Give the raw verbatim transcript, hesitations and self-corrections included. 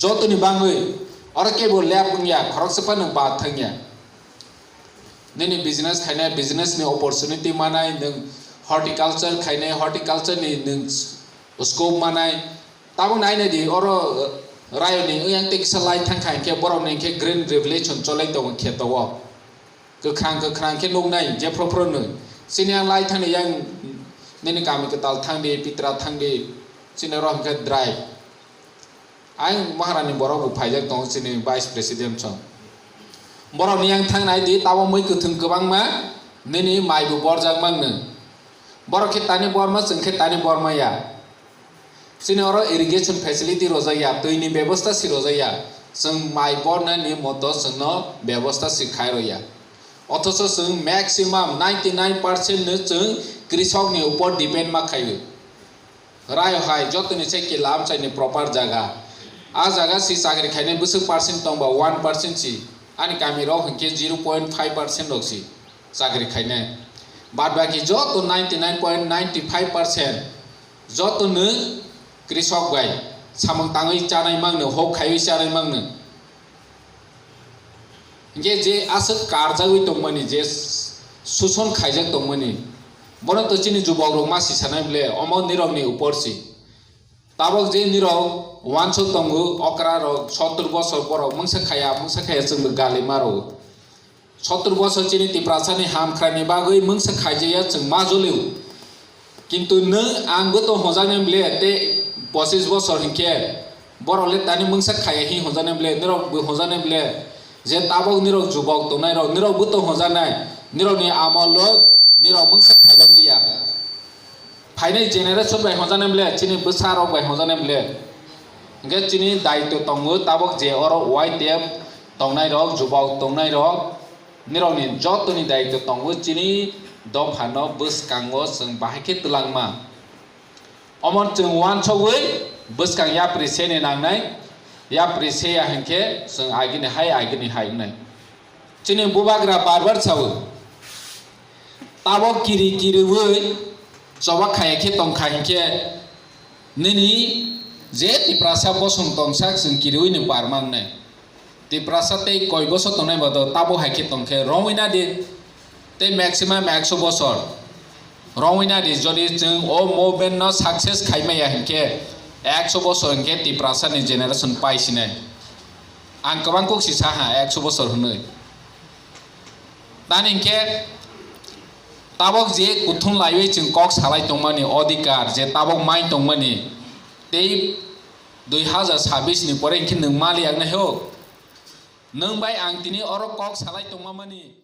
Jotoni bangwi oro kebo lab wngya, khoroksa phano ba thangya. Nini business khainai, business ni opportunity manai, nwng horticulture khainai, horticulture ni nwng scope manai. Tabuk nainai di, oro, uh, rayoni yang tei kisa lai thang kha hinkhe borok ni hinkhe green revolution cholai tongo kheto o. Kwkhwrang kwkhwrang khe nuknai je phro phro nwi. Chini yang lai thangni yang nini kami kwtal thangdi, pitra thangdi, chini oro hinkhe dry. Ayang Maharani borok bo phaijak tongo chini vice president song. Borok ni yang thang nai di, tabo mui kwthwng kwbangma, nini mai bo borjak mang nw. Borok khe tani borma, chwng khe tani borma ya. Chini oro irrigation facility rojak ya, twi ni bebosta si rojak ya. Chwng mai borna ni moto chwngno bebosta si khai rw ya. Othocho chwng maximum ninety nine percent no chwng krisok ni upor depend ma khai o. Rayo hai jotoni se kila amchaini proper jaga. A jaga si chakri khainai bwswk percent tongba one percent si. Ani kami rok hinkhe zero point five percent rok si chakri khainai. Bad baki joto ninety nine point nine five percent joto no krisok bai samung tangwi chanai mangno, hok khaiwi chanai mangno. Hinkhe je aswk karjagwi tongmani, je suson khaijak tongmani, bono to chini jubok rok ma si sanai ble, omo nirok ni upor si. Tabok je nirok wansuk tongo, okra rok sottur bosor borok mungsa khaya, mungsa khaya chwngbo gali ma rwo. Sottur bosor chini Tiprasa ni hamkrai ni bagwi mungsa khaijaya chwng ma jolio. Kintu nwng ang bo to hwnjaknai ble tei pochis bosor hinkhe borok le tani mungsa khaya hi hwnjaknai ble, nirok bo hwnjaknai ble je tabok nirok jubok tongnai rok, nirok bo to hwnjaknai, nirok ni amol o nirok mungsa khaijak ya. Phainai generation bai hwnjaknai ble, chini bwsa rok bai hwnjaknai ble. Hinkhe chini daitw tongo tabok je oro Y T F tongnai rok, jubok tongnai rok, nirokni jotoni daitw tongo chini dophano bwskango chwng bahai khe twlangma. Omo chwng wansogwi bwskang yapri sene nangnai, yapri seya hinkhe chwng agini hai, agini hai wngnai. Chini bubagra bar bar sawo, tabok kiri kiriwi choba khaya khe tongkha hinkhe nini je Tiprasa bosong tongsak chwng kiriwi ni bar mangnai. Tiprasa tei koi bosor tongnai bodo tabok hai khe tongkhe romwi nadi tei maximum ekso bosor romwi nadi, jodi chwng o movement no success khai maya hinkhe ekso bosor hinkhe Tiprasa ni generation pai sinai. Ang kwbang kok si sa ha, ekso bosor hwnwi. Tani hinkhe tabok je kuthum laiwi chwng kok salai tongmani odhikar, je tabok mai tongmani, tei dui hazar sabis ni pore hinkhe nwng mali yaknai ho. Nwng bai ang tini oro kok salai tongmani.